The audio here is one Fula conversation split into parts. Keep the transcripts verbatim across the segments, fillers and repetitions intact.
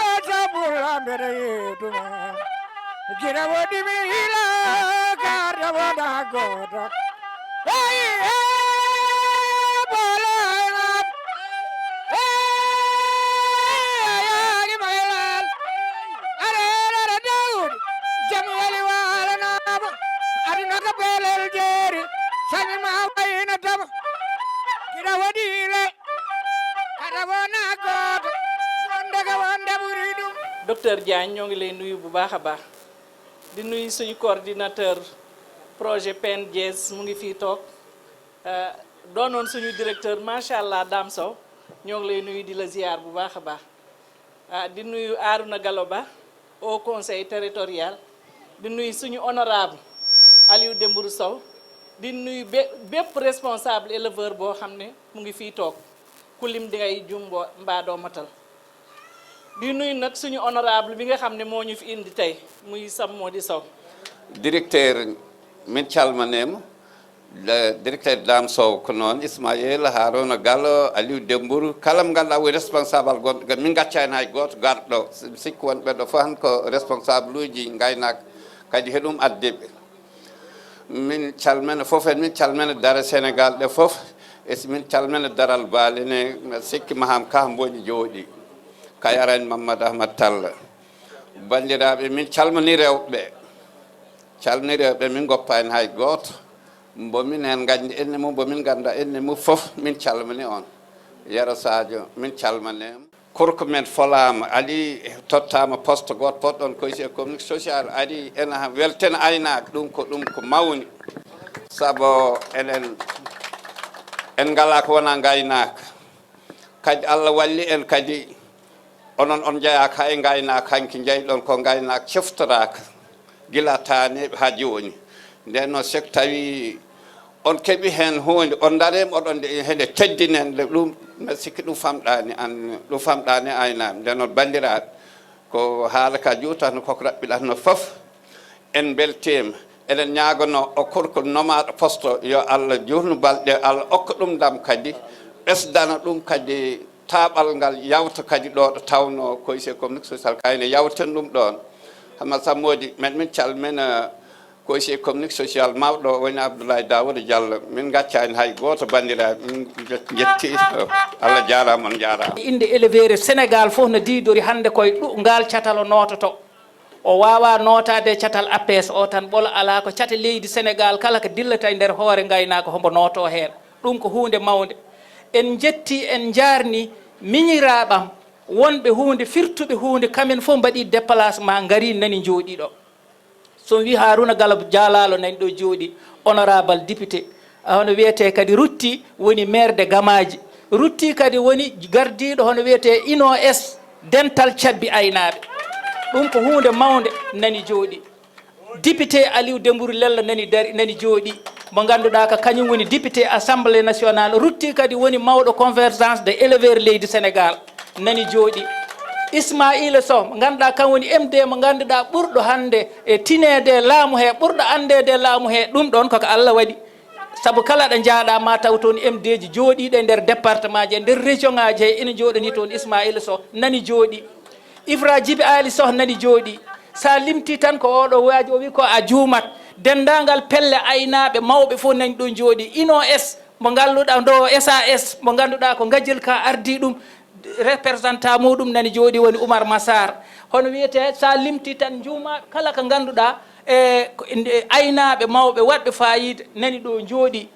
Baba Sabula mbere yeduma. Gina wodi mi hila karda wona goda. Hey, hey, bolo ina. Hey, hey, hey, Mailal. Are, are, are, Daud. Jamu wali wala nama. Aduna ka belel jeri. Sani ma wayna dama. Gina wodi le. Kata wona goto. Wonde ka wonde buri dum. Docteur Diagne, ñoo ngi lay nuyu bu baax a baax. Di nuyu suñu coordinateur projet P N G S, mu ngi fii toog. Euh, doonoon suñu directeur, macha allah, Dame Sow, ñoo ngi lay nuyu, di la ziar bu baax a baax. Ah, di nuyu Arouna Gallo Ba, au conseil territorial. Di nuyu suñu honorable Aliou Dembourou Sow. Di nuyu bé-, bépp responsable éleveur boo xam ne mu ngi fii toog. Ku lim di ngay jumbo mbaa doo matal. Di nuyu nag suñu honorable bi nga xam ne moo ñu fi indi tey, muy Sam Mody Sow. Directeur, min calmanema. Le directeur Dame Sow, ko noon Ismaïla, Haruna Gallo, Aliou Dembourou, kala mo ngannduɗaa woni responsable gonɗo, min ngaccaani hay gooto garɗo, sikki wonɓe ɗo fof han ko responsable uji ngaynaaka, kadi heɗum addiɓe. Min calmina fof en, min calmina dara Sénégal ɗe fof, e si min calmina daral Baali ne, sikki Maham Ka mboni jooɗi, Kayara en Mamadou Ahmad Talla. Banndiraaɓe, min calmini rewɓe, calmini rewɓe, min ngoppaani hay gooto. Mbo min heen nganndi enne mum, mbo min ngannda enne mum fof, min calmini on. Yero Sadio, min calmini. Korko men folaama, ari tottaama poste gooto potɗon koysi e communique social, ari ena weltena aynaaka, ɗum ko, ɗum ko mawni. Sabu enen, en ngalaa ko wonaa ngaynaaka. Kadi Allah walli en kadi, onon on njeyaaka hay ngaynaaka, hanki njeyɗon ko ngaynaaka ceftoraaka gila taaneeɓe haa jooni. Nden noon, so tawii on keɓi heen huunde, on ndareema oɗon nde, hende teddinen nde, ɗum mbeɗa sikki ɗum famɗaani an, ɗum famɗaani aynaaɓe. Nden noon, banndiraaɓe, ko haala ka juutatno, koko raɓɓiɗatno fof. En mbeltiima. Eɗen ñaaganoo o korko nomaaɗo poste, yo Allah juutnu balɗe, Allah okka ɗum ndam kadi, ɓesdana ɗum kadi taaɓal ngal yawta kadi ɗo ɗo tawnoo koyse communique social kayne yawten ɗum ɗoon. Hama Sammodi, men min calmina koyse communique social mawɗo woni Abdoulaye Daouda Diallo. Min ngaccaani hay gooto, banndiraaɓe, min njet-, njetti. Allah jaaraama, on njaaraama. Innde éleveur Sénégal fof no diidori hannde koye ɗu-, ngaal catal o noototo. O waawaa nootaade e catal A P S o tan, ɓolo alaa, ko cate leydi Senegaal kala ko dillata e nder hoore ngaynaaka, hombo nootoo heen. Ɗum ko huunde mawnde. En njettii, en njaarnii miñiraaɓam wonɓe huunde, firtuɓe huunde, kamen fof mbaɗii déplacement, ngarii, nani, njooɗii ɗo. So mi wii Harouna Gallo Diallo nani ɗo jooɗii, honorable député, hono wiyetee kadi Rutti woni maire de Gamaaji. Rutti kadi woni gardiiɗo hono wiyetee I N O S, dental cabbi aynaaɓe. Ɗum ko huunde mawnde, nani jooɗii. Député Aliou Dembourou Lella nani dari, nani jooɗii. Mo ngannduɗaa ko kañum woni député Assemblée nationale. Rutti kadi woni mawɗo convergence de éleveur leydi Sénégal. Nani jooɗii. Ismaïla Sow, mo ngannduɗaa kam woni M D mo ngannduɗaa ɓurɗo hannde e tineede e laamu he, ɓurɗo anndeede e laamu he. Ɗum ɗoon koko Allah waɗi. Sabu kala ɗo njaaɗaa ma taw toon M D ji jooɗiiɗo e nder département ji, e nder région ŋaaji he, ina njooɗanii toon. Ismaïla Sow nani jooɗii. Ifra Jibi Ali Soh nani jooɗii. So a limtii tan ko oɗo waaji, o wi ko a juumat. Denndaangal pelle aynaaɓe mawɓe fof nani ɗoon jooɗii. I N O S mo ngannduɗaa, ndo S A S mo ngannduɗaa ko Ngajel Ka ardii ɗum, représentant muɗum nani jooɗii woni Oumar Massar. Hono wiyetee, so a limtii tan njuuma, kala ko ngannduɗaa e ko, e aynaaɓe mawɓe waɗɓe faayiida nani ɗo jooɗii.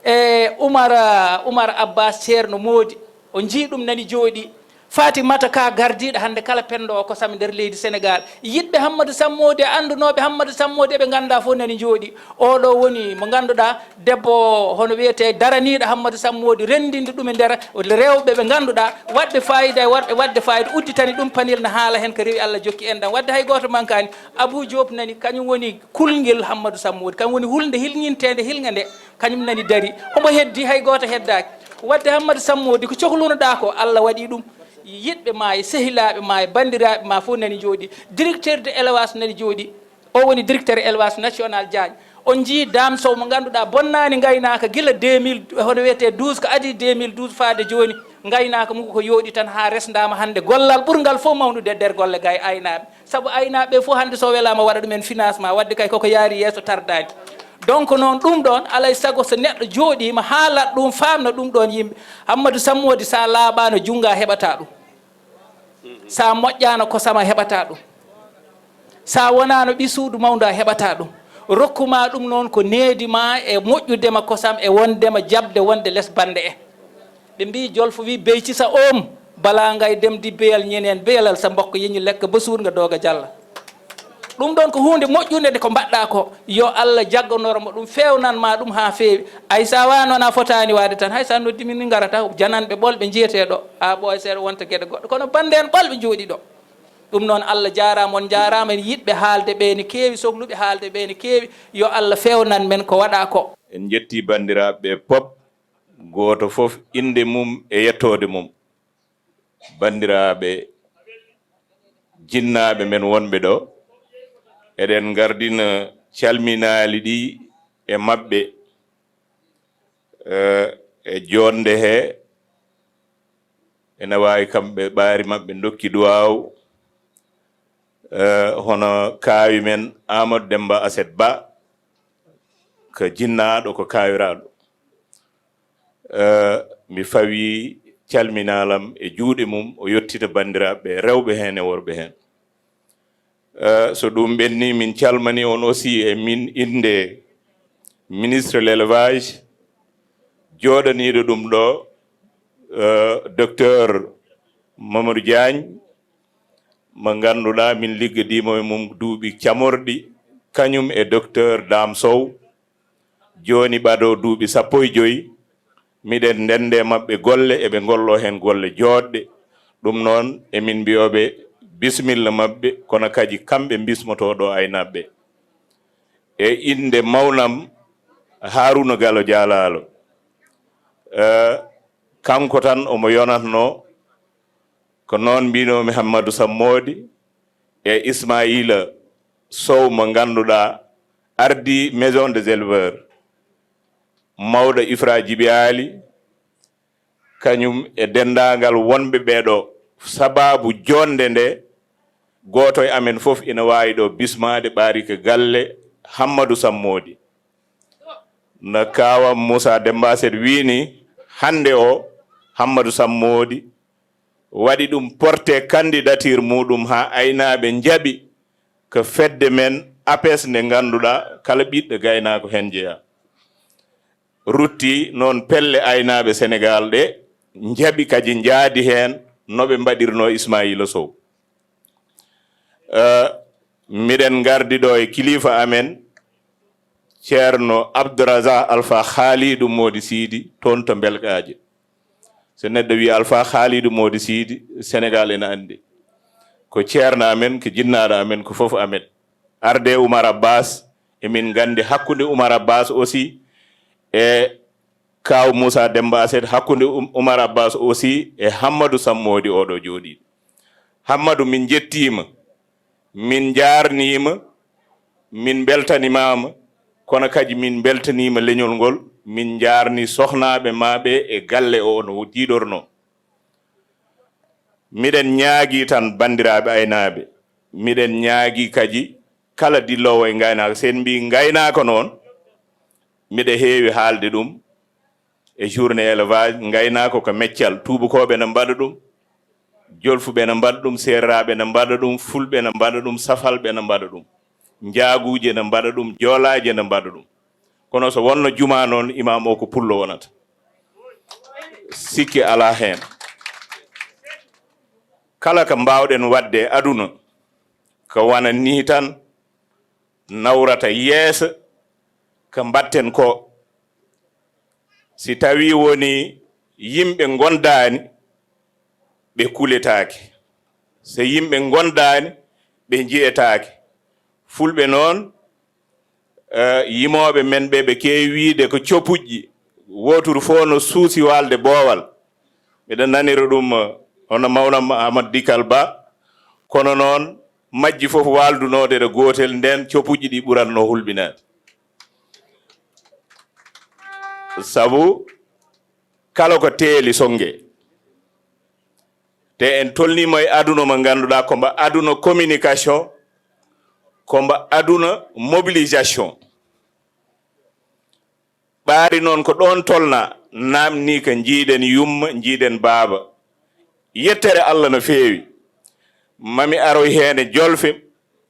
E Oumar, Oumar Abbas Ceerno Moodi, o njii ɗum nani jooɗii. Fatimata Ka gardiiɗo hannde kala penndoowo kosam e nder leydi Senegaal. Yiɗɓe Hammadu Sammoodi e anndunooɓe Hammadu Sammoodi eɓe nganndaa fof nani njooɗi. Oɗo woni mo ngannduɗaa debbo hono wiyetee daraniiɗo Hammadu Sammoodi renndinde ɗum e nder rewɓe ɓe ngannduɗaa waɗde fayida e worɓe waɗde fayida udditani ɗum panel na haala heen ko rewi Allah jokki enɗam. Waɗde hay gooto mankaani. Abou Diop nani kañum woni kulngel Hammadu Sammoodi, kañum woni hulnde hilñinteende hilnga nde. Kañum nani dari. Homo heddi hay gooto heddaaki. Waɗde Hammadu Sammoodi ko cohlunoɗaa ko Allah waɗi ɗum. Yiɗɓe ma e sehilaaɓe ma e banndiraaɓe ma fof nani njooɗi. Directeur de élevage nani jooɗi. O woni directeur élevage national Diagne. On njii Dame Sow mo ngannduɗaa bonnaani ngaynaaka gila deux mille, hono wiyetee douze, ko adii deux mille douze faade jooni. Ngaynaaka mum ko yooɗi tan haa resndaama hannde gollal ɓurngal fof mawnude e nder golle gay aynaaɓe. Sabu aynaaɓe ɓe fof hannde so welaama waɗa ɗumen financement, waɗde kay koko yaari yeeso tardaani. Donc noon ɗum ɗoon alay sago so neɗɗo jooɗiima haalat ɗum faamna ɗum ɗoon yimɓe. Hammadu Sammoodi so a laaɓaano junnga heɓataa ɗum. So a moƴƴaano kosam a heɓataa ɗum. So a wonaano ɓi suudu mawndu a heɓataa ɗum. Rokku ma ɗum noon ko needi ma e moƴƴude ma kosam e wonde ma jaɓde wonde les bannde en. Ɓe mbii jolfo wii bey cisa oom balaa ngay dem di beyal ñeneen beyalal sa mbokk yeñi lekk ba suur nga doog a jàll. Ɗum ɗoon ko huunde moƴƴunde nde ko mbaɗɗaa ko yo Allah jagganor ma ɗum feewnan ma ɗum haa feewi. Ay so a waano noon a fotaani waade tan hay so a noddi min min ngarata jananɓe ɓolɓe njiyetee ɗo a ɓooya seeɗa wonta geɗe goɗɗo kono bannde en ɓolɓe njooɗi ɗo. Ɗum noon Allah jaaraama on njaaraama en yiɗɓe haalde ɓee ne keewi sokluɓe haalde ɓee ne keewi. Yo Allah feewnan men ko waɗaa ko. En njettii banndiraaɓe ɓee pop. Gooto fof innde mum e yettoode mum. Banndiraaɓe jinnaaɓe men wonɓe ɗo, eɗen ngardina calminaali ɗi e maɓɓe, eh, e joɗnde he, ene waawi kamɓe ɓaari maɓɓe ndokki duwaaw, eh, hono kaawi men Amadou Demmba Aset Ba, ko jinnaaɗo, ko kaawiraaɗo. Eh, mi fawi calminaalam e juuɗe mum, o yettita banndiraaɓe rewɓe heen e worɓe heen. Eh, so ɗum ɓenni, min calmini on aussi e min innde ministre l'élevage, jooɗaniiɗo ɗum ɗo, eh, docteur Mamadou Diagne, mo ngannduɗaa min liggodiima e mum duuɓi camorɗi, kañum e docteur Dame Sow. Jooni ɓadoo duuɓi sappo e joy, miɗen ndenndi e maɓɓe golle, eɓe ngolloo heen golle jooɗɗe. Ɗum noon, emin mbiyoo ɓe bisimilla maɓɓe, kono kadi kamɓe mbismotoo ɗo aynaaɓe ɓe. E innde mawnam Haaruna Galo Jaalaalo, eh, kanko tan omo yonatnoo, ko noon mbinoomi Hammadu Sammoodi e Ismaila Sow mo ngannduɗaa ardii Maison des Éleveurs, mawɗo Ifra Jibi Aali, kañum e denndaangal wonɓe ɓee ɗo. Sabaabu joɗnde nde, gooto e amen fof ina waawi ɗo bismaade ɓaarike galle Hammadu Sammoodi. No kaawa Muusa Demmba Aset wiyi ni, hannde o, Hammadu Sammoodi waɗi ɗum porte candidature muɗum haa aynaaɓe njaɓi ko fedde men APES nde ngannduɗaa kala ɓiɗɗo gaynaako heen jeyaa. Rutti noon pelle aynaaɓe Senegaal ɗe njaɓi kadi njaadi heen no ɓe mbaɗirnoo Ismaila Sow. Eh, miɗen ngardi ɗo e kilifa amen, Ceerno Abdourazak Alfa Khalidou Modi Sidi, toon to Belkaaje. So neɗɗo wiyi Alfa Khalidou Modi Sidi, Senegaal ene anndi. Ko ceerno amen, ko jinnaaɗo amen, ko fof amen. Arde Oumar Abbas, emin nganndi hakkunde Oumar Abbas aussi e Kaaw Muusa Demmba Aset, hakkunde Um-, Oumar Abbas aussi e Hammadu Sammoodi oɗo jooɗii. Hammadu, min njettiima, min njaarniima, min mbeltanimaama, kono kadi min mbeltaniima leñol ngol, min njaarni sohnaaɓe ma ɓe e galle o no jiiɗornoo. Miɗen ñaagii tan banndiraaɓe aynaaɓe, miɗen ñaagii kadi kala dilloowo e ngaynaaka, so en mbii ngaynaaka noon, miɗa heewi haalde ɗum e journée élevage, ngaynaaka ko meccal, tuubakooɓe ene mbaɗa ɗum, jolfuɓe ene mbaɗa ɗum, seereraaɓe ene mbaɗa ɗum, fulɓe ene mbaɗa ɗum, safalɓe ene mbaɗa ɗum, njaaguuji ene mbaɗa ɗum, joolaaji ene mbaɗa ɗum. Kono so wonno juma noon, imaam o ko pullo wonata. Sikke alaa heen. Kala ko mbaawɗen waɗde e aduna, ko wona nii tan nawrata yeeso ko mbaɗten ko. Si tawii woni yimɓe ngondaani, ɓe kuletaake. So yimɓe ngondaani, ɓe njiyetaake. Fulɓe noon, eh, yimooɓe men ɓe, ɓe keewi wiyde ko copuƴƴi, wooturu fof no suusi waalde boowal. Miɗo nanira ɗum, eh, hono mawna Amadou Dikal Ba, kono noon majji fof waaldunoode ɗo gootel, ndeen copuƴƴi ɗi ɓuratno hulɓinaade. Sabu kala ko teeli sonnge. Te en tolniima e aduna mo ngannduɗaa ko mbo aduna communication, ko mbo aduna mobilisation. Ɓaari noon ko ɗoon tolnaa, naamnii ko njiiɗen yumma, njiiɗen baaba. Yettere Allah no feewi. Mami aroy heen e jolfe,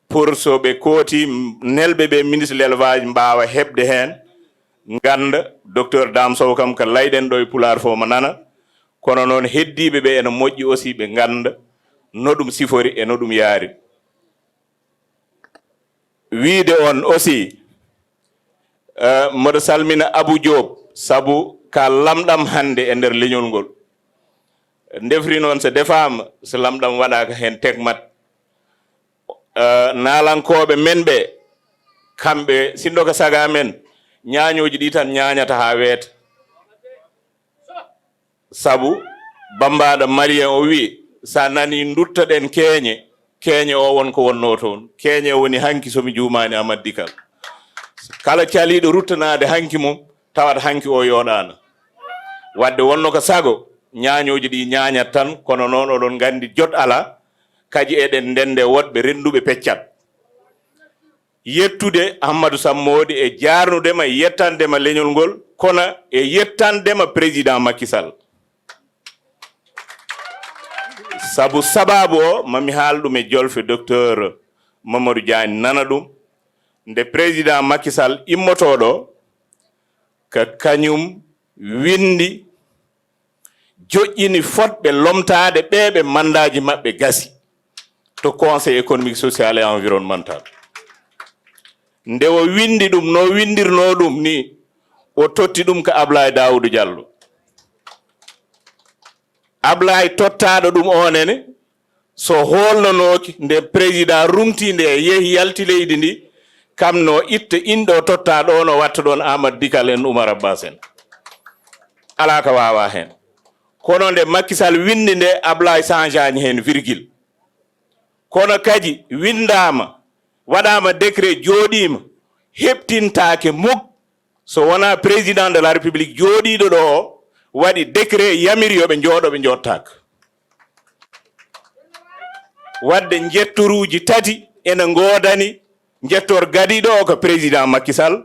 pour so ɓe kooti, nelɓe ɓe ministre de l'élevage mbaawa heɓde heen, ngannda, docteur Dame Sow kam ko layɗen ɗo e Pulaar fof mo nana, kono noon heddiiɓe ɓe ene moƴƴi aussi ɓe ngannda no ɗum sifori e no ɗum yaari. Wiyde on aussi, eh, mboɗo salmina Abou Diop, sabu ka lamɗam hannde e nder leñol ngol. Ndefri noon so defaama, so lamɗam waɗaaka heen tekmat. Eh, naalankooɓe men ɓe, kamɓe, sinno ko saga men, ñaañooji ɗi tan ñaañata haa weeta. Sabu bammbaaɗo malien o wiyi, so a nanii nduttoɗen keeñe, keeñe o won ko wonnoo toon. Keeñe o woni hanki, so mi juumaani, Amadou Dikal. Kala caliiɗo ruttanaade hanki mum, tawat hanki o yooɗaano. Wadde wonno ko sago, ñaañooji ɗi ñaañat tan, kono noon oɗon nganndi jot alaa, kadi eɗen ndende woɗɓe rennduɓe peccat. Yettude Amadou Sammoodi e jaarnude ma, yettande ma leñol ngol, kono e yettande ma président Macky Sall. Sabu sabaabu o, mami haal ɗum e jolfe docteur Mamadou Diagne nana ɗum. Nde président Macky Sall immotoo ɗo, ko kañum winndi, joƴƴini fotɓe lomtaade ɓe ɓe mandaaji maɓɓe gasi to Conseil économique, social et environnemental. Nde o winndi ɗum, no winndirnoo ɗum ni, o totti ɗum ko Ablaye Daouda Diallo. Ablaye tottaaɗo ɗum o nene, so hoolnonooki nde président rumti nde yehi yalti leydi ndi, kam no itta inɗo totta ɗo, no watta ɗon Amadou Dikal en, Oumar Abbas en. Alaa ko waawaa heen. Kono nde Macky Sall winndi nde, Ablaye changeaani heen virgule. Kono kadi winndaama, waɗaama décret, jooɗiima, heɓtintaake muk so wonaa président de la République jooɗiiɗo ɗo o waɗi décret, yamiri yo ɓe njooɗo, ɓe njooɗtaaka. Wadde njettoruuji tati ene ngoodani, njettoor gadiiɗo o ko président Macky Sall,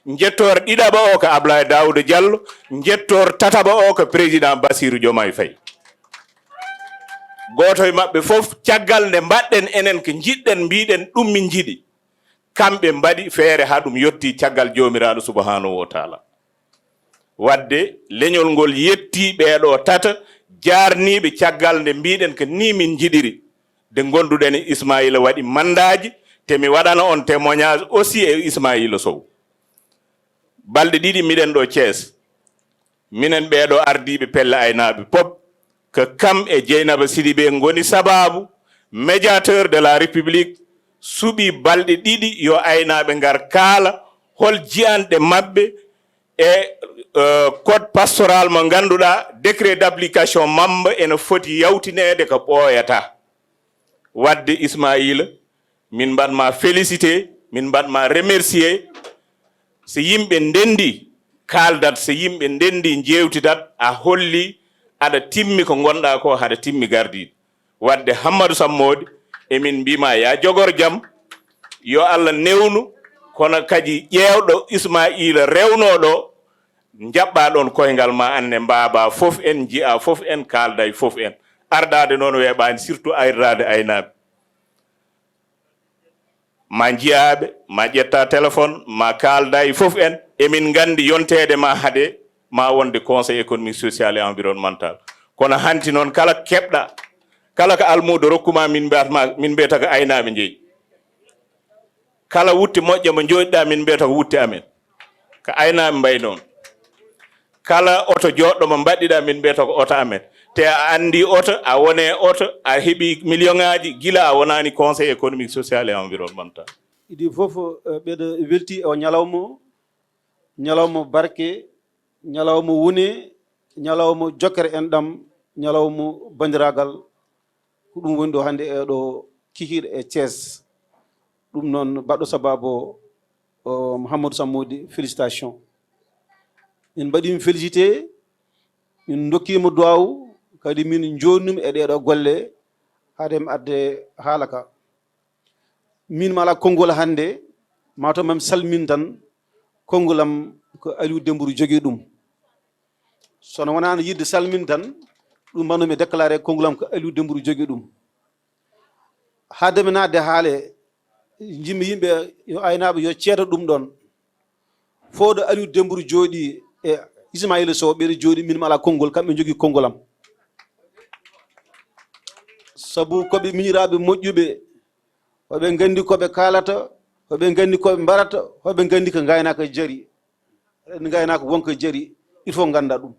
njettoor ɗiɗaɓo o ko Ablaye Daouda Diallo, njettoor tataɓo o ko président Bassirou Diomaye Faye. Gooto e maɓɓe fof, caggal nde mbaɗɗen enen ko njiɗɗen, mbiɗen ɗum min njiɗi, kamɓe mbaɗi feere haa ɗum yotti caggal Joomiraaɗo Subhaanahu wa Taala. Wadde leñol ngol yetti ɓeeɗo tata jaarniiɓe caggal nde mbiɗen ko ni min njiɗiri. Nde ngonduɗen e Ismaïla waɗi mandaaji, te mi waɗana on témoignage aussi e Ismaïla Sow. Balɗe ɗiɗi miɗen ɗo Thiès. Minen ɓeeɗo ardiiɓe pelle aynaaɓe pop, ko kam e Dieynaba Sidibé ngoni sabaabu médiateur de la République suɓi balɗe ɗiɗi yo aynaaɓe ngar kaala hol jiyanɗe maɓɓe e, eh, code pastoral mo ngannduɗaa, décret d'application mambo ene foti yawtineede ko ɓooyata. Wadde Ismaïla, min mbaɗ ma félicité, min mbaɗ ma remercié. So yimɓe ndendi, kaaldat, so yimɓe ndendi, njeewtidat, a holli aɗa timmi ko ngonɗaa ko, haɗa timmi gardiiɗo. Wadde Hammadou Sammoodi, emin mbiima ya jogor jam, yo Allah newnu, kono kadi ƴeewɗo Ismaïla rewnoo ɗo, njaɓɓaa ɗoon koyngal ma, anne mbaabaa fof en, njiyaa fof en, kaalda e fof en. Ardaade noon weeɓaani, surtout ardaade aynaaɓe. Ma njiyaaɓe, ma ƴetta téléphone, ma kaalda e fof en. Emin nganndi yonteede ma hade ma wonde Conseil économique, social et environnemental. Kono hanti noon kala keɓɗa Kala ko almuudo rokkuma, min mbiyatma, min mbiyata ko aynaaɓe njeyi. Kala wutte moƴƴe mo njooɗiɗa, min mbiyata ko wutte amen. Ko aynaaɓe mbayi noon. Kala oto jooɗɗo mo mbaɗɗiɗa, min mbiyata ko oto amen. Te a anndi oto, a wone oto, a heɓi million ŋaaji, gila a wonaani conseil économique, social et environnemental. Idii fof, eh, mbeɗo welti o ñalawma o, ñalawma barke, ñalawma wune, ñalawma jokkere enɗam, ñalawma banndiraagal. Ko ɗum woni ɗo hannde e ɗo kikiiɗe e Thiès. Ɗum noon baɗɗo sababu o, o Mouhamadou Sammoudi, félicitation. Min mbaɗi mi félicité, min ndokkii mo duwaawu, kadi min njoɗnii mo e ɗeeɗo golle, haade mi adde haala ka. Min mi alaa konngol hannde, maa to mami salmin tan, konngol am ko Aliou Dembourou jogii ɗum. So no wonaano yiɗde salmin tan, ɗum mbanno mi déclaré konngol am ko Aliou Dembourou jogii ɗum. Haade mi naatde haale, njimmi yimɓe yo aynaaɓe yo ceedo ɗum ɗoon. Fof ɗo Aliou Dembourou jooɗi e Ismaïla Sow, ɓeɗo jooɗi, min mi alaa konngol, kamɓe njogii konngol am. Sabu ko ɓe miñiraaɓe moƴƴuɓe, hoɓe nganndi ko ɓe kaalata, hoɓe nganndi ko ɓe mbarata, hoɓe nganndi ko ngaynaaka jari. Eɗen ngaynaaka wonko jari, il faut ngannda ɗum.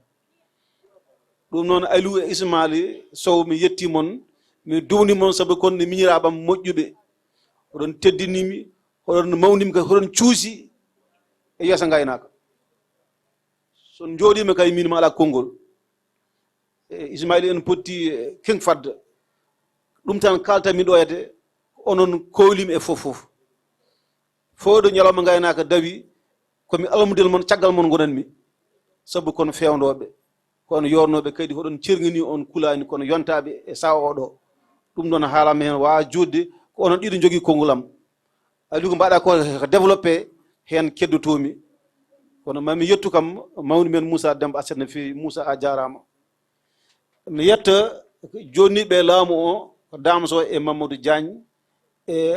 Ɗum noon Aliou e Ismaïla Sow, mi yetti mon, mi duwni mon sabu kon ne miñiraaɓe am moƴƴuɓe. Oɗon teddini mi, oɗon mawni mi, kadi oɗon cuusi e yeeso ngaynaaka. So on njooɗiima kay min mi alaa konngol. E Ismaïla en potti, e, King Fahd. Ɗum tan kaalta mi ɗo yete, onon koolimi e fof fof. Fof ɗo ñalawma ngaynaaka dawi, ko mi almudel mon, caggal mon ngonanmi. Sabu kon feewndooɓe, ko on yoornooɓe kadi, hoɗon cerngini on kulaani, kono yontaaɓe e saha oɗo. Ɗum ɗoon haalama heen waawa juutde, ko onon ɗiɗo njogii konngol am. Aliou ko mbaɗa ko, ko développé, heen keddotoomi. Kono mami yettu kam mawni men Moussa Demba Assane no feewi. Moussa, a jaaraama. Mi yetta jooɗniiɓe laamu o, ko Dame Sow e Mamadou Diagne e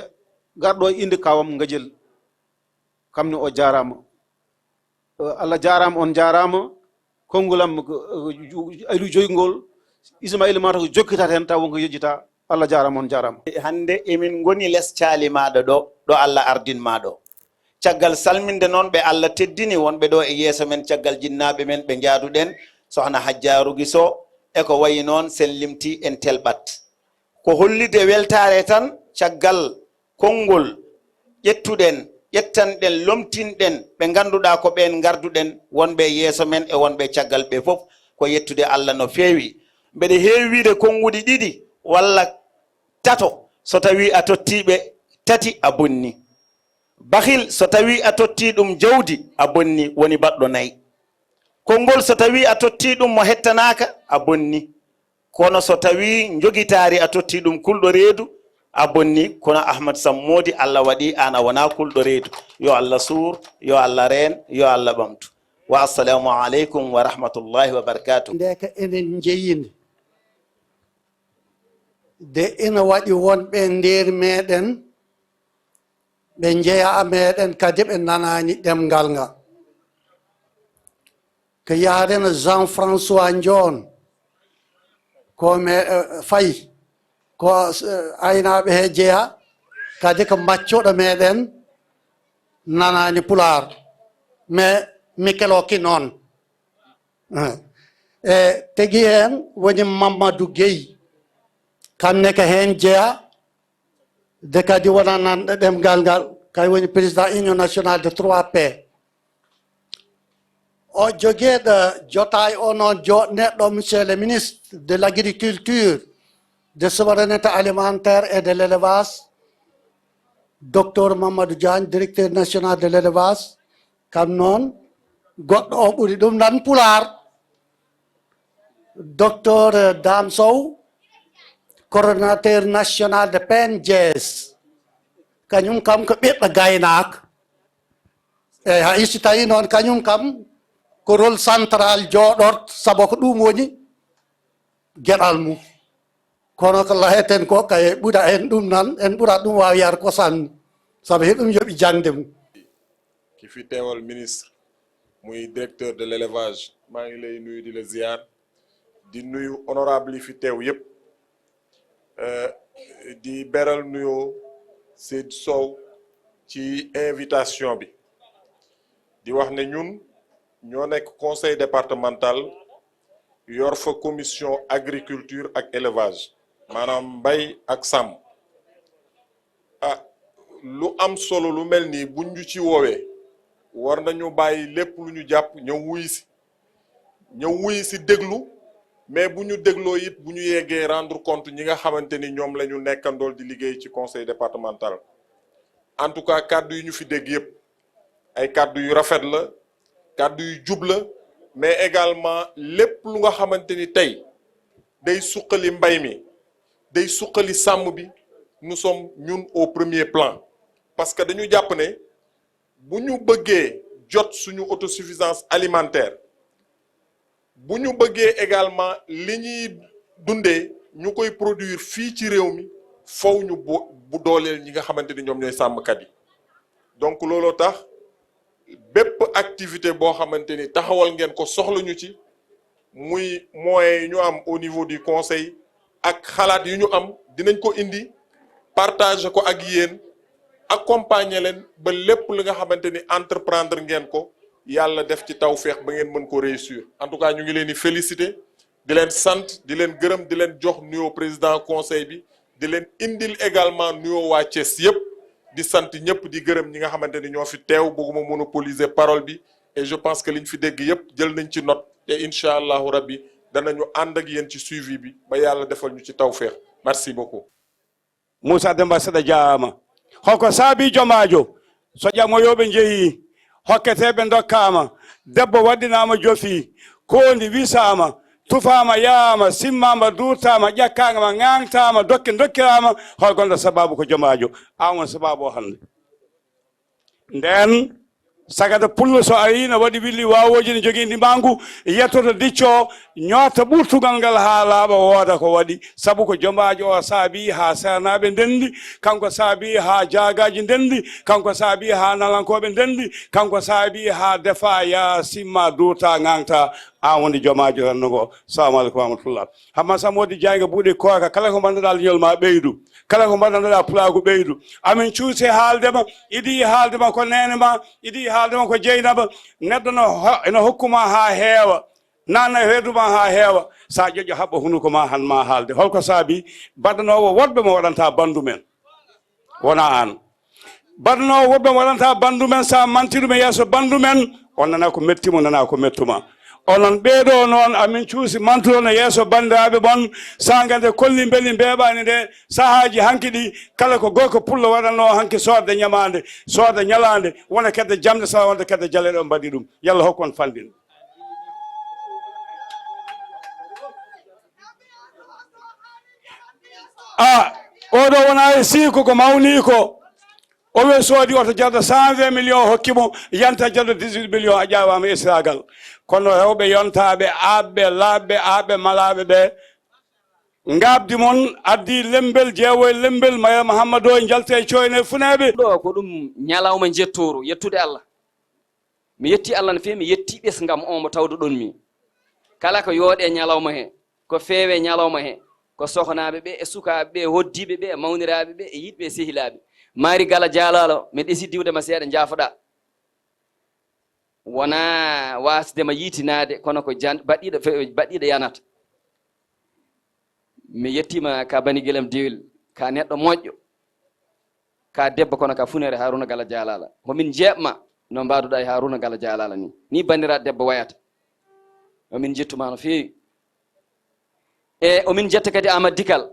garɗo e innde kawam Ngadiel. Kam ne o jaaraama. Eh, Allah jaaraama, on jaaraama. Konngol am ko, eh, ju-, Aliou joyi ngol. Ismaïla mata ko jokkitata heen taw wonko yejjita. Allah jaaraama, on jaaraama. Hannde emin ngoni les caali maaɗa ɗo, ɗo Allah ardin maa ɗo. Caggal salminde noon ɓe Allah teddini wonɓe ɗo e yeeso men, caggal jinnaaɓe men ɓe njaaduɗen, Sohna Hajja Rugi Sow, e ko wayi noon sen limti en telɓat. Ko hollitde weltaare tan, caggal konngol ƴettuɗen, ƴettanɗen, lomtinɗen ɓe ngannduɗaa ko ɓeen ngarduɗen, wonɓe e yeeso men e wonɓe caggal ɓe fof, ko yettude Allah no feewi. Mbeɗa heewi wiyde konnguɗi ɗiɗi walla tato, so tawii a tottii ɓe tati, a bonni. Bakhil, so tawii a tottii ɗum jawdi, a bonni, woni baɗɗo nayi. Konngol, so tawii a tottii ɗum mo hettanaaka, a bonni. Kono so tawii njogitaari a tottii ɗum kulɗo reedu, a bonni. Kono Ahmad Sammoodi, Allah waɗii aan a wonaa kulɗo reedu. Yo Allah suur, yo Allah reen, yo Allah ɓamtu. Wa assalaamu aleykum wa rahmatullaahi wa barakaatuh. Nde ka enen njeyinde, de ina waɗi wonɓe nder meɗen ɓe njeyaa meɗen, kadi ɓe nanaani ɗemngal ngal. Ko yaarena Jean-François Ndion, ko me, eh, Faye, ko, eh, aynaaɓe he jeyaa, kadi ko maccuɗo meɗen nanaani Pulaar, mais Mikel Oki noon. Eh, e tigi heen woni Mamadou Gueye, kam ne ko heen jeyaa, de kadi wonananɗo ɗemngal ngal, kay woni président Union nationale de trois P. O jogeeɗo jotaay o noon, jooɗneɗo, monsieur le ministre de l'agriculture, de souveraineté alimentaire et de l'élevage, docteur Mamadou Diagne, directeur national de l'élevage, kam noon goɗɗo o ɓuri ɗum nan Pulaar. Docteur Dame Sow, coordonnateur national de P N G S, kañum kam ko ɓiɗɗo gaynaako. Eyi, hay so tawii noon, kañum kam ko rôle central jooɗorto, sabu ko ɗum woni geɗal mum. Kono ko layeten ko, kay ɓura en ɗum nan, en ɓura ɗum waaw yar ko sannu, sabu hiɗum yoɓi jaŋde mum. Ki fi teewal ministre, muy directeur de l'élevage, maa ngi lay nuyu, di la ziar, di nuyu honorable yi fi teew yépp. Euh, di beral nuyoo Seydou Sow ci invitation bi, di wax ne ñun ñoo nekk conseil départemental, yor fa commission agriculture ak élevage, maanaam mbay ak sàmm. Ah, lu am solo lu mel nii, buñ ñu ci woowee, war nañu bàyyi lépp lu ñu jàpp, ñëw wuy si, ñëw wuy si, déglu. Mais bu ñu dégloo it, bu ñu yeggee, rendre compte ñi nga xamante ni ñoom la ñu nekkandool di liggéey ci conseil départemental. En tout cas, kàddu yi ñu fi dégg yépp, ay kàddu yu rafet la, kàddu yu jub la, mais également lépp lu nga xamante ni tey day suqali mbay mi, day suqali sàmm bi, nous sommes, ñun, au premier plan. Parce que dañu jàpp ne bu ñu bëggee jot suñu autosuffisance alimentaire, bu ñu bëggee également li ñuy dundee ñu koy produire fii ci réew mi, faw ñu bu bu dooleel ñi nga xamante ni ñoom ñooy sàmmkat yi. Donc looloo tax bépp activité boo xamante ni taxawal ngeen ko, soxla ñu ci, muy moyens yi ñu am au niveau du conseil ak xalaat yu ñu am, dinañ ko indi, partager ko ak yéen, accompagner leen ba lépp li nga xamante ni entreprendre ngeen ko, Yàlla def ci tawféex ba ngeen mën ko réussir. En tout cas, ñu ngi leen di féliciter, di leen sant, di leen gërëm, di leen jox nuyoo président conseil bi, di leen indil également nuyoo waa Thiès yépp, di sant ñëpp, di gërëm ñi nga xamante ni ñoo fi teew. Bëgguma monopoliser parole bi, et je pense que liñ fi dégg yépp, jël nañ ci note, te incha allahu rabbi danañu ànd ak yéen ci suivi bi ba Yàlla defal ñu ci tawféex. Merci beaucoup. Moussa Demba Seɗa jaama. Hoko saabi jomaajo? So ƴammoyooɓe njehii, hokketeeɓe ndokkaama, debbo waɗɗinaama jofi, koondi wisaama, tufaama yahaama, simmaama duurtaama, ƴakkaama ŋaaŋtaama, dokke ndokkiraama, hol gonɗo sabaabu? Ko jomaajo. Aan woni sabaabu o hannde. Ndeen sagata pullo so arii, no waɗi willi waawooji, no jogii ndimaangu, yettoto dicco, ñoota ɓurtugal ngal haa laaɓa, wooda ko waɗi. Sabu ko jomaajo o saabii haa seernaaɓe ndenndi, kanko saabii haa jaagaaji ndenndi, kanko saabii haa nalankooɓe ndenndi, kanko saabii haa defaa, yaa simma, duurta, ŋaaŋta. Aan woni jomaajo renndo ngo. Salaamu aleykum wa rahmatullah. Hamma Samodi Jaaynga Buuɗe Kooka, kala ko mbaɗnoɗaa leñol ma ɓeydu. Kala ko mbaɗnoɗaa pulaagu ɓeydu. Amin cuusi haalde ma, idi haalde ma ko neene ma, idi haalde ma ko jeynaba. Neɗɗo no ho- ene hokku ma haa heewa, naatna e reedu ma haa heewa. So a ƴoƴƴo haɓɓa hunuko ma, han ma haalde. Holko saabi? Baɗanoowo woɗɓe mo waɗanta banndu men. Wona aan. Baɗanoowo woɓɓe waɗanta banndu men, so a manti ɗum e yeeso banndu men, on nana ko metti mo, nana ko mettuma. Onon ɓeeɗo noon, amin cuusi mantuɗon e yeeso banndiraaɓe mon, saanga nde kolli mbeli mbeeɓaani nde, sahaaji hanki ɗi, kala ko gorko pullo waɗatnoo hanki soodde ñamaande, soodde ñalaande, wona kedde jamɗe, so wonde kedde jaleeɗe, on mbaɗi ɗum. Yalla hokku on fanɗin. A, oɗo wona e sii ko ko mawni ko. O we soodi oto jarɗo cent vingt millions, hokki mo, yanta jarɗo dix-huit millions, a ƴaawaama esiragal. Kono rewɓe yontaaɓe, aaɓɓe, laaɓɓe, aaɓɓe, malaaɓe ɓe, ngaabdi mon addi lemmbel, jeewo e lemmbel, Mayra Muhammad o, njalte e coyne funeeɓe. Ɗo ko ɗum ñalawma njettooru, yettude Allah. Mi yetti Allah no feewi, mi yetti ɓesngam on mo tawduɗon mi. Kala ko yooɗe ñalawma he, ko feewe ñalawma he, ko sohnaaɓe ɓe e sukaaɓe ɓe e hoddiiɓe ɓe e mawniraaɓe ɓe e yiɗɓe e sehilaaɓe. Maari Gala Jaalaalo, mi ɗesi diwde ma seeɗa, njaafoɗaa. Wonaa waasde ma yiitinaade, kono ko jan- baɗɗiiɗo fe- baɗɗiiɗo yanata. Mi yettiima ka Bani Gelem Diwel, ka neɗɗo moƴƴo. Ka debbo kono ka funeere Haruna Gala Jalala. Homin jeeɓma no mbaduɗa e Haruna Gala Jalala ni. Ni bandiraɗo debbo wayata. Homin jettuma no feewi. E omin jetta kadi Amadou Dikal.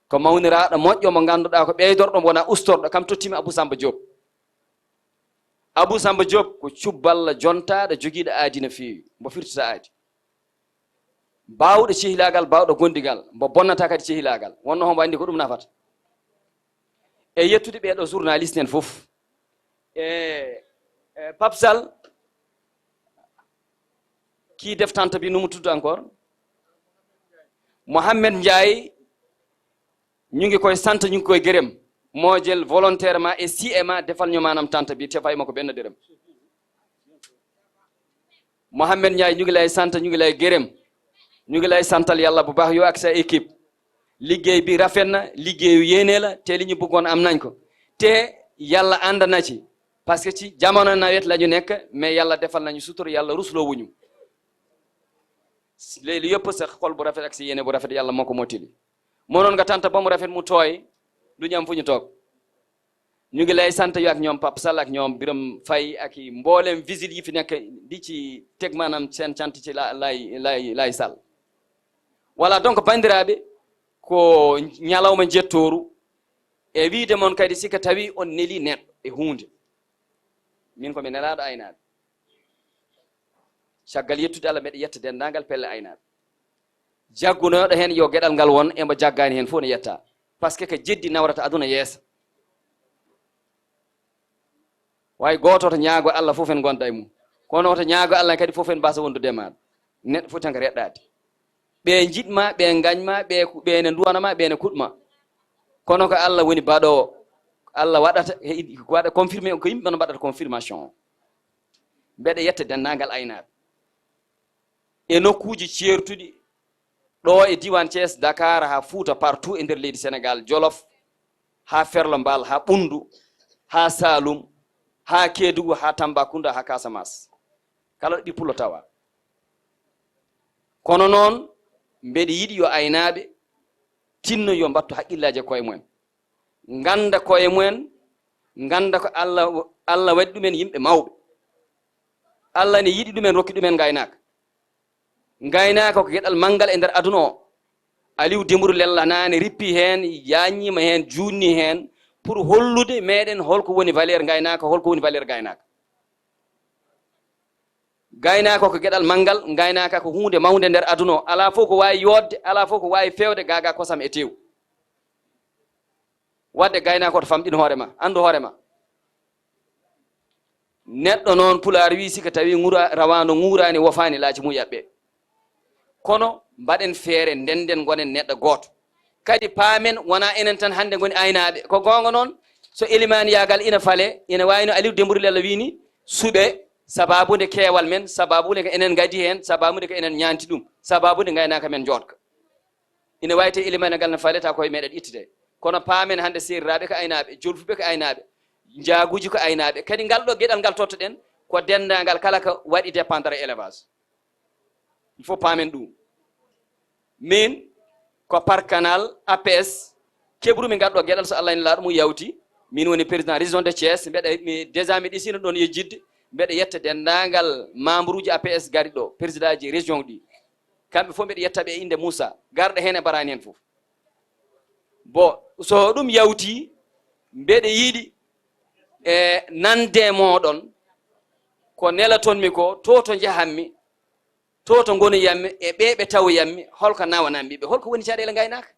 Ko mawniraɗo moƴƴo mo ganduɗa ko ɓeydorɗo mo wona ustorɗo, kam tottima Abou Samba Diop. Abou Samba Diop ko cubballa jontaɗo jogiɗo aadi no feewi, mbo firtata aadi. Bawɗo cehilagal, bawɗo gondigal, mbo bonnata kadi cehilagal. Wonno hombo andi ko ɗum nafata. E yettude ɓeɗo journaliste en fof. E, e Pape Sall, kii def tanta bi nu mu tudd encore? Mohamed Ndiaye, ñu ngi koy sant, ñu ngi koy gërëm. Moo jël volontairement et sciemment defal ñu maanaam tanta bi te fay ma ko benn dërëm. Mohamed Ndiaye, ñu ngi lay sant, ñu ngi lay gërëm. Ñu ngi lay santal Yàlla bu baax, yow ak sa équipe. Liggéey bi rafet na, liggéeyu yéene la, te li ñu bëggoon am nañ ko. Te Yàlla ànd na ci, parce que ci jamono nawet la ñu nekk, mais Yàlla defal nañu sutura, Yàlla rusloo wuñu. Léegi yëpp sa xol bu rafet ak si yéene bu rafet, Yàlla moo ko mottali. Mënoon nga tànt ba mu rafet, mu tooy, du ñu am fu ñu toog. Ñu ngi lay sant, yow ak ñoom Pape Sall ak ñoom Birame Faye ak i mboolem visite yi fi nekk, di ci teg maanaam seen cant ci la lay lay lay Sall. Voilà, donc, banndiraaɓe, ko ñalawma njettooru, e wiide mon kadi, si ko tawi on neli neɗɗo e huunde, min ko mi nelaaɗo aynaaɓe. Caggal yettude Allah, mbeɗa yetta denndaangal pelle aynaaɓe. Jaggunooɗo heen, yo geɗal ngal won, e mo jaggaani heen fof ne yetta. Parce que ko jeddi nawrata aduna yeeso. Way gooto to ñaago Allah fof en ngonda e mum. Kono to ñaago Allah kadi fof en mbasa wondude e maaɗa. Neɗɗo fof tan ko reɗɗaade. Ɓe njiɗ ma, ɓe ngañ ma, ɓe ku-, ɓe ne nduwana ma, ɓe ne kuɗ ma. Kono ko Allah woni baɗoowo. Allah waɗata, he-, waɗa confirmé, ko yimɓe noon mbaɗata confirmation o. Mbeɗa yetta denndaangal aynaaɓe. E nokkuuji ceertuɗi, ɗo e diiwaan Thiès, Dakar, haa Fuuta, partout e nder leydi Senegaal, Jolof, haa Ferlo Mbaal, haa Ɓunndu, haa Saalum, haa Keedugu, haa Tambacounda, haa Casamance. Kala ɗo ɓiɓɓe pullo tawa. Kono noon, mbeɗa yiɗi yo aynaaɓe tinno, yo mbattu haqqillaaji e koye mumen. Ngannda koye mumen, ngannda ko Allah, Allah waɗi ɗumen yimɓe mawɓe. Allah ne yiɗi ɗumen, rokki ɗumen ngaynaaka. Ngaynaaka ko geɗal manngal e nder aduna o. Aliou Dembourou Lella naane rippi heen, yaññiima heen, juutni heen, pour hollude meɗen holko woni valeur ngaynaaka, holko woni valeur ngaynaaka. Gaynaaka ko geɗal manngal, ngaynaaka ko huunde mawnde nder aduna o. Alaa fof ko waawi yooɗde, alaa fof ko waawi feewde, gaagaa kosam e teew. Waɗde gaynaaka, ko to famɗin hoore ma, anndu hoore ma. Neɗɗo noon, Pulaar wii, si ko tawi ŋura-, rawaandu ŋuuraani, wofaani, laaci mum yaɓɓe. Kono mbaɗen feere, ndennden, ngonen neɗɗo gooto. Kadi paamen, wonaa enen tan hannde ngoni aynaaɓe. Ko goonga noon, so elimaaniyaagal ina fale, ina waawi no Aliou Dembourou Lella wii ni, suɓe, sabaabu nde keewal men, sabaabu nde ko enen ngaddi heen, sabaabu nde ko enen ñaanti ɗum, sabaabu nde ngaynaaka men njooɗka. Ina waawi tawi elimaaniyaagal ne fale, taw koye meɗen ittete. Kono paamen hannde seeriraaɓe ko aynaaɓe, jolfuɓe ko aynaaɓe, njaaguuji ko aynaaɓe. Kadi ngal ɗo geɗal ngal tottoɗen, ko denndaangal kala ko waɗi dépendre e élevage. Il faut paamen ɗum. Min ko par canal A P S keɓrumi ngal ɗo geɗal, so Allah e Nelaaɗo mum yawti. Min woni président région de Thiès. Mbeɗa, mi, déjà mi ɗesino ɗon yejjitde. Mbeɗa yetta denndaangal membre uji A P S gari ɗo, président ji région ɗi. Kamɓe fof mbeɗa yetta ɓe e innde Moussa. Garɗo heen e baraani heen fof. Bon, so ɗum yawti, mbeɗa yiɗi, e, nande e mooɗon, ko nelatonmi ko, to to njahanmi, to to ngoniyammi, e ɓe ɓe tawoyammi, holko nawanammi ɓe? Holko woni caɗeele ngaynaaka?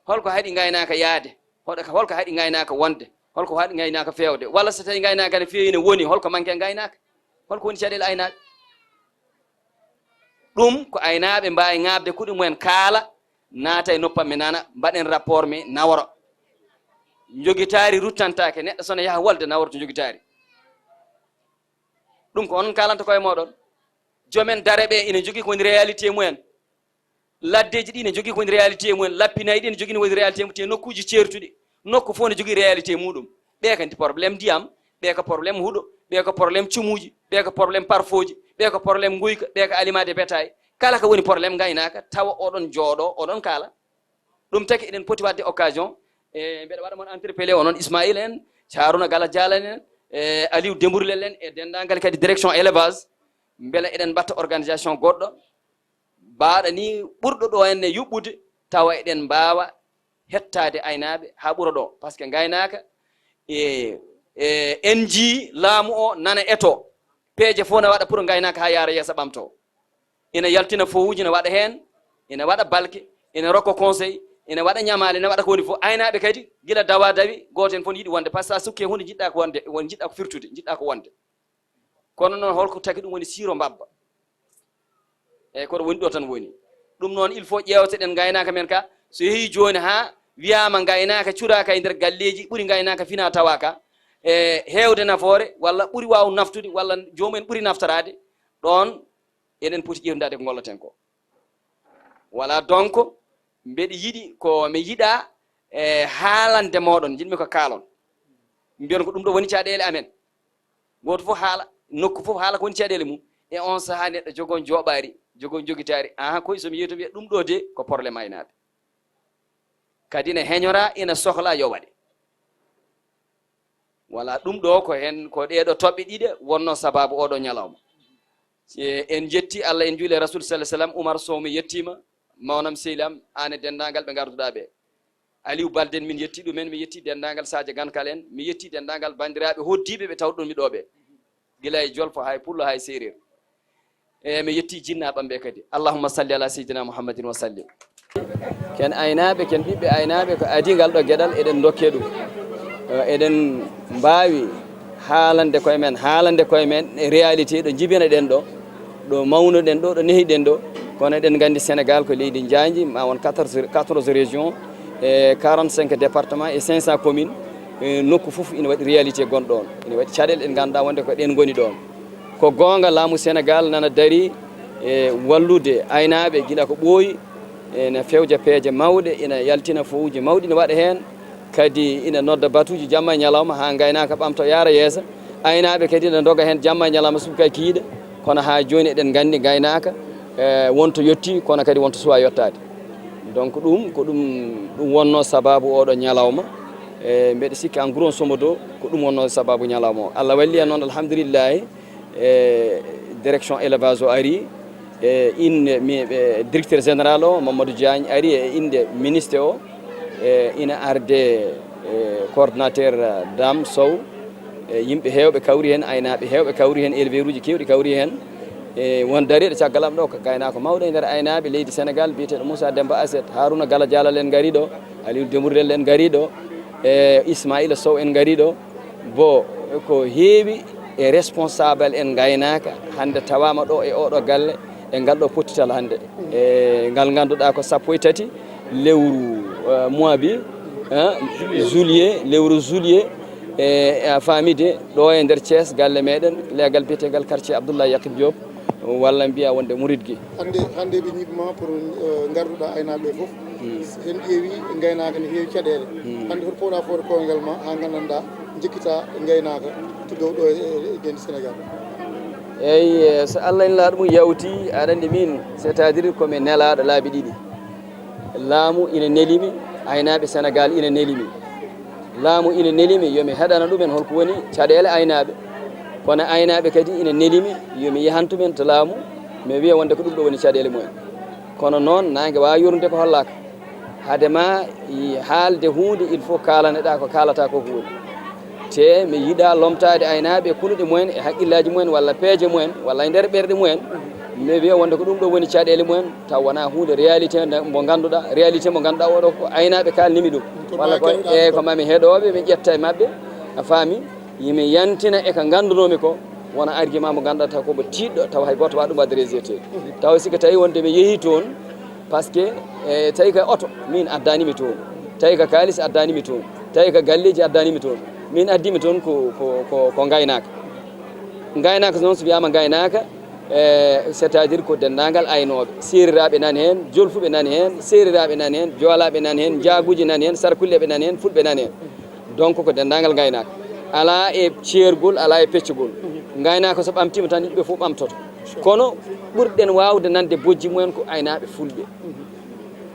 Holko haɗi ngaynaaka yaade? Hoɗo-, holko haɗi ngaynaaka wonde? Holko haɗi ngaynaaka feewde? Walla so tawi ngaynaaka ne feewi, ne woni, holko manque ngaynaaka? Holko woni caɗeele aynaaɓe? Ɗum ko aynaaɓe mbaawi ŋaabde kuɗi mumen, kaala, naata e noppam, mi nana, mbaɗen rapport, mi naworo. Njogitaari ruttantaake, neɗɗo so ne yaha wolde, naworo to njogitaari. Ɗum ko onon kaalanta koye mooɗon. Joomen dare ɓe ina njogii ko woni réalité mumen. Laddeeji ɗi ne njogii ko woni réalité mumen. Lappinay ɗi ne njogii ko woni réalité mum. Te nokkuuji ceertuɗi, nokku fof ne jogii réalité muɗum. Ɓe kadi problème ndiyam, ɓe ko problème huɗo, ɓe ko problème cumuuji, ɓe ko problème parfooji, ɓe ko problème nguyka, ɓe ko aliment de bétail. Kala ko woni problème ngaynaaka, tawa oɗon jooɗo, oɗon kaala. Ɗum tagi eɗen poti waɗde occasion, e mbeɗa waɗa mon interpellé, onon Ismaïl en, Haruna Gala Diallo en, e Aliou Dembourou Lella en, e denndaangal kadi direction élevage, mbele eɗen mbatta organisation goɗɗo, mbaɗa ni ɓurɗo ɗo henne yuɓɓude, tawa eɗen mbaawa hettaade aynaaɓe haa ɓura ɗo. Parce que ngaynaaka, e, e, en njii laamu o nana eto, peeje fof na waɗa pour ngaynaaka haa yaara yeeso, ɓamto. Ina yaltina fowuuji, ina waɗa heen, ina waɗa balke, ina rokka conseil, ina waɗa ñamaale, ina waɗa ko woni fof. Aynaaɓe kadi, gila dawa dawi, gooto heen fof ne yiɗi wonde, parce que so a sukkii huunde, njiɗɗaa ko wonde, won-, njiɗɗaa ko firtude, njiɗɗaa ko wonde. Kono noon, holko tagi ɗum woni siiro mbabba? Eeyi, koɗo woni ɗo tan woni. Ɗum noon, il faut ƴeewteɗen ngaynaaka men ka. So yehii jooni haa wiyaama ngaynaaka curaaka e nder galleeji, ɓuri ngaynaaka fina tawaaka, e heewde nafoore, walla ɓuri waaw naftude, walla joomum en ɓuri naftoraade, ɗoon eɗen poti ƴeewtindaade ko ngolloten ko. Voilà, donc, Mbeɗa yiɗi ko mi yiɗa e haalande mooɗon, njiɗmi ko kaalon. Mbiyon ko ɗum ɗo woni caɗeele amen. Gooto fof haala, nokku fof haala ko woni caɗeele mum. E on sahaa neɗɗo jogo jooɓaari, jogo jogitaari. Aha, koy so mi yehi to mi wiya ɗum ɗo de ko problème aynaaɓe. Kadi ina heñora, ina sohla yo waɗe. Wala ɗum ɗo ko heen, ko ɗee ɗo toɓɓe ɗiɗe wonnoo sabaabu oo ɗo ñalawma. E, en njetti Allah, en njuuli Rasul sallallahu alaihi wasallam, Umar Sow mi yettiima, mawnam sehil am, aan e denndaangal ɓe ngarduɗaa ɓe. Aliou Balden min yetti ɗumen, mi yetti denndaangal Sadio Gankal en, mi yetti denndaangal banndiraaɓe hoɗdiiɓe ɓe tawɗon mi ɗo ɓe. Gila e Jolfo haa e Pullo haa e Seereer. E mi yetti jinnaaɓam ɓe kadi. Allahumma salli ala sayyidina Muhammadin wa sallim. Ken aynaaɓe, ken ɓiɓɓe aynaaɓe, ko adii ngal ɗo geɗal eɗen ndokke ɗum. Eh, eɗen mbaawi haalande koye men, haalande koye men e réalité ɗo njibinoɗen ɗo, ɗo mawnuɗen ɗo, ɗo nehiɗen ɗo. Kono eɗen nganndi Sénégal ko leydi njaanji, ma won quatorze, quatorze régions, e quarante-cinq départements e cinq cents communes. E nokku fof ina waɗi réalité gonɗo on. Ina waɗi caɗeele ɗe ngannduɗaa wonde ko ɗen ngoni ɗon. Ko goonga, laamu Senegaal nana darii e wallude aynaaɓe gila ko ɓooyi, ina fewja peeje mawɗe, ina yaltina fowuji mawɗi ina waɗa heen, kadi ina nodda batuuji jamma e ñalawma haa ngaynaaka ɓamto yaara yeeso. Aynaaɓe kadi ina ndoga heen jamma e ñalawma subaka e kikiiɗe, kono haa jooni eɗen nganndi ngaynaaka, e, won to yettii, kono kadi won to suwaa yettaade. Donc ɗum, ko ɗum, ɗum wonnoo sabaabu oo ɗo ñalawma. E, mbeɗa sikki en grosso modo ko ɗum wonnoo sabaabu ñalawma o. Allah walli en noon, alhamdulillahi. E, direction élevage o ari, e, innde mi, e, directeur général o, Mamadou Diagne, ari e innde ministre o, e, ina arde, e, coordonnateur, e, Dame Sow, e, yimɓe heewɓe kawri heen, aynaaɓe heewɓe kawri heen, éleveur uji keewɗi kawri heen. E, won dareeɗo caggal am ɗo, ko gaynaako mawɗo e nder aynaaɓe leydi Senegaal, biyeteeɗo Moussa Demba Asset, Haruna Gala Jalal en ngari ɗo, Aliou Demourel en ngari ɗo, e, Ismaila Sow en ngari ɗo. Bo ko heewi e responsable en ngaynaaka hannde tawaama ɗo e oɗo galle e ngal ɗo pottital hannde. E ngal ngannduɗaa ko sappo e tati lewru, eh, mois bi, eh, juillet, lewru juillet, e a faamide ɗo e nder Thiès galle meɗen, leegal biyetegal quartier Abdoulaye Yakhib Diop, walla mbiya wonde Murid Gui. Hannde, hannde ɓe ñiiɓi ma pour, eh, ngarduɗaa aynaaɓe ɓe fof. Hmm. En ƴeewi ngaynaaka ne heewi caɗeele. Hmm. Hannde hoto powɗa footo koyngal ma haa nganndanɗaa njekkita ngaynaaka tuddow ɗo e, e, e gennde Senegaal? Eyi, eh, so Allah en laaɗo mum yawti, aɗa anndi min, c'est-à-dire ko mi nelaaɗo laabi ɗiɗi. Laamu ina neli mi, aynaaɓe Senegaal ina neli mi. Laamu ina neli mi yo mi heɗana ɗumen holko woni caɗeele aynaaɓe. Kono aynaaɓe kadi ina neli mi yo mi yahantu ɓen to laamu, mi wiya wonde ko ɗum ɗo woni caɗeele mumen. Kono noon, naange waawa yoorude ko hollaaka. Hade ma i haalde huunde, il faut kaalane-ɗaa ko kaalataa ko ko woni. Te mi yiɗaa lomtaade aynaaɓe e kunuɗe mumen, e haqqillaaji mumen, walla peeje mumen, walla e nder ɓerɗe mumen. Mi wiya wonde ko ɗum ɗo woni caɗeele mumen, taw wonaa huunde réalité nde mo ngannduɗaa, réalité mo ngannduɗaa oɗo ko aynaaɓe kaalnimi ɗum. Ko walla ma ko, keɗoɗaa e ko. Ko mami heɗooɓe, mi ƴetta e maɓɓe, a faami, yimi yantina e ko nganndunomi ko, wona argument mo ngannduɗaa taw ko mo tiiɗɗo, taw hay gooto waɗa ɗum adressé te. Taw si ko tawi wonde mi yehi toon, parce que, e, tawi ko oto, min addanimi toon. Tawi ko kaalis addanimi toon. Tawi ko galleeji addanimi toon. Min addimi toon ko, ko, ko, ko ngaynaaka. Ngaynaaka noon, so wiyaama ngaynaaka, e, c'est-à-dire ko denndaangal aynooɓe. Seeriraaɓe nani heen, Jolfuɓe nani heen, Seeriraaɓe nani heen, Joolaaɓe nani heen, Njaaguuji nani heen, Sarkulleeɓe nani heen, Fulɓe nani heen. Donc ko denndaangal ngaynaaka. Alaa e ceergol, alaa e peccugol. Ngaynaaka so ɓamtiima tan, yimɓe fof ɓamtoto. Kono ɓurɗen waawde nande bojji mumen ko aynaaɓe fulɓe.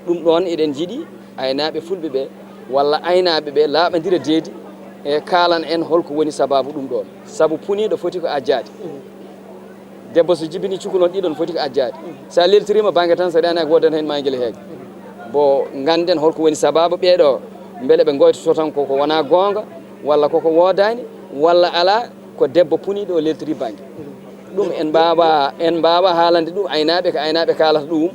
Ɗum ɗoon eɗen njiɗi aynaaɓe fulɓe ɓe, walla aynaaɓe ɓe laaɓandira deedi, e kaalana en holko woni sabaabu ɗum ɗoon. Sabu puniiɗo foti ko ajjaade. Debbo so jibini cukku noon ɗiɗon foti ko ajjaade. So a leltiriima bannge tan, so reenaaki woodani heen maa ngel heege. Bo ngannden holko woni sabaabu ɓee ɗoo, mbele ɓe ngoytoto tan koko wonaa goonga, walla koko woodaani, walla alaa, ko debbo puniiɗo o leltori bannge. Ɗum en mbaawa, en mbaawa haalande ɗum aynaaɓe, ko aynaaɓe kaalata ɗum.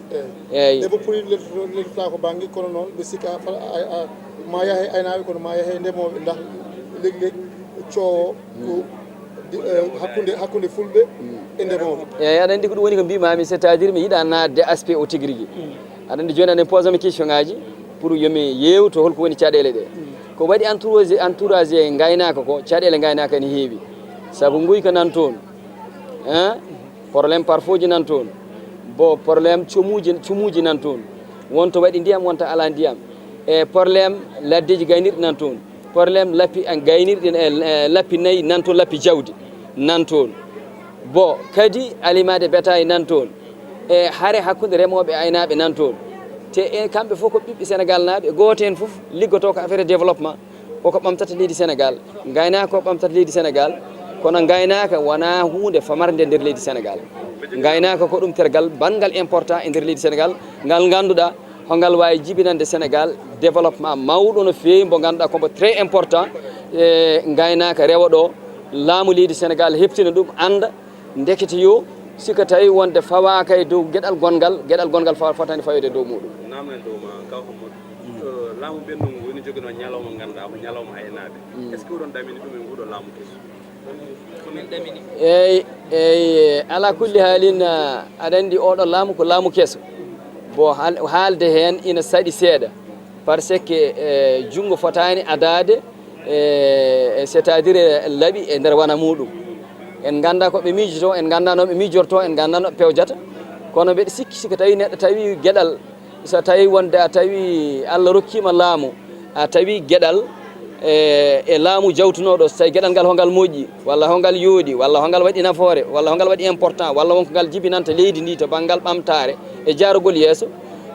Eeyi. Debbo puniiɗo leltoto-, leltotaako bannge, kono noon ɓe sikka fa-, a, a, ma yahe aynaaɓe, kono ma yahe ndemooɓe, ndax leeg-leeg coowo ko di-, eh, hakkunde, hakkunde fulɓe e ndemooɓe. Eeyi, aɗa anndi ko ɗum woni ko mbiimaami, c'est-à-dire mi yiɗaa naatde aspect o tigi rigi. Aɗa anndi jooni aɗa posa mi question ngaaji pour yo mi yeewto holko woni caɗeele ɗe. Ko waɗi entourage, entourage e ngaynaaka ko, caɗeele ngaynaaka ene heewi. Sabu nguyka nan toon, hein? Problème parfois ji nan toon. Bo problème comuuji, cumuuji nan toon. Wonto waɗi ndiyam, wonto alaa ndiyam. E problème laddeeji gaynirɗi nan toon. Problème lappi en gaynirɗi, e, e, lappi nayi nan toon, lappi jawdi nan toon. Bo kadi aliment de bétail nan toon. E hare hakkunde remooɓe e aynaaɓe nan toon. Te en kamɓe fof ko ɓiɓɓe Sénégal naaɓe, gooto heen fof liggotoo ko affaire développement. Koko ɓamtata leydi Sénégal. Ngaynaaka ko ɓamtata leydi Sénégal, kono ngaynaaka wonaa huunde famarnde nder leydi Sénégal. Ngaynaaka ko ɗum tergal banngal important e nder leydi Sénégal, ngal ngannduɗaa hongal waawi jibinande Sénégal développement mawɗo no feewi, mbo ngannduɗaa ko mbo très important. E ngaynaaka rewa ɗo, laamu leydi Sénégal heɓtina ɗum, annda ndekete yo, si ko tawi wonde fawaaka e dow geɗal gonngal, geɗal gonngal fa-, fotani fayoyde e dow muɗum. Namnen dow ma, kaw Hammadou. Eh, laamu ɓennugu ngu ene joginoo ñalawma mo ngannduɗaa ko ñalawma aynaaɓe. Mm. Est-ce que oɗon ɗamini ɗum e nguɗo laamu keso? Eyi, eyi, ala kulli haalin, ah, aɗa anndi oɗo laamu ko laamu keso. Bon, haal-, haalde heen ina saɗi seeɗa. Par ce que, eh, junngo fotaani adaade, eh, c'est-à-dire, eh, laɓi e nder wana muɗum. En nganndaa ko ɓe miijotoo, en nganndaa no ɓe miijortoo, en nganndaa no ɓe pewjata. Kono mbeɗa sikki, si ko tawi neɗɗo tawi geɗal, so tawi wonde a tawi Allah rokkiima laamu, a tawi geɗal, eh, e laamu jawtunooɗo, so tawi geɗal ngal hongal moƴƴi, walla hongal yooɗi, walla hongal waɗi nafoore, walla hongal waɗi important, walla wonko ngal jibinanta leydi ndi to banngal ɓamtaare e jaarugol yeeso,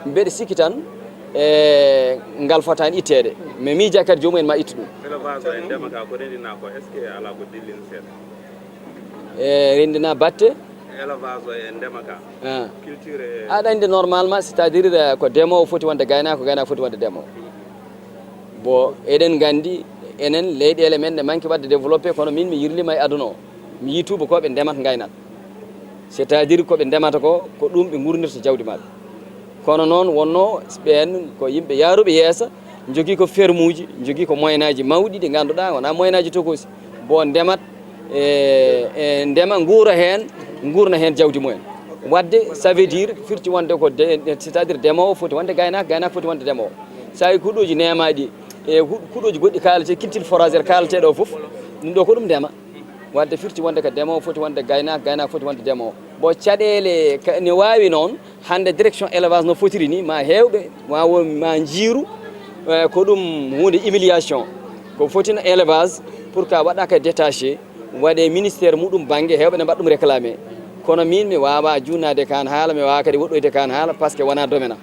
mbeɗa sikki tan, e ngal fotaani itteede. Mi miija kadi joomum en ma ittu ɗum. Élevage o e ndema ka ko renndinaa ko, est-ce que alaa ko dillini seeɗa? E renndinaa batte? Élevage o e ndema ka. Ah. Culture e aɗa anndi normalement, c'est-à-dire, eh, ko demoowo foti wonde gaynaako, gaynaako foti wonde demoowo. Bon, eɗen nganndi, enen leyɗeele men ɗe manki waɗde développé, kono min mi yirlima e aduna o. Mi yii tuubakooɓe ndemat ngaynat. C'est-à-dire ko ɓe ndemata ko, ko ɗum ɓe ngurnirta jawdi maɓɓe. Kono noon wonno ɓeen ko yimɓe yaaruɓe yeeso, njogii ko fermuuji, njogii ko moyenaji mawɗi ɗi ngannduɗaa wonaa moyenaji tokosi. Bo ndemat, e, e ndema nguura heen, nguurna heen jawdi mumen. Waɗde, ça veut dire, firti wonde ko de-, c'est-à-dire demoowo foti wonde gaynaako, gaynaako foti wonde demoowo. So a yii kuɗooji neemaaɗi, e hu-, kuɗooji goɗɗi kaaletee, culture foragère kaaletee ɗo fof, ɗum ɗo ko ɗum ndema. Waɗde firti wonde ko demoowo foti wonde gaynaako, gaynaako foti wonde demoowo. Bon, caɗeele ka-, ne waawi noon, hannde direction élevage no fotiri ni, ma heewɓe, ma wo-, ma njiiru, eh, ko ɗum huunde humiliation. Ko fotino élevage, pour que waɗaaka détaché, waɗe ministère muɗum bannge, heewɓe ne mbaɗa ɗum réclamé. Kono min mi waawaa juutnaade kaan haala, mi waawaa kadi woɗɗoyde kaan haala, parce que wonaa domaine am.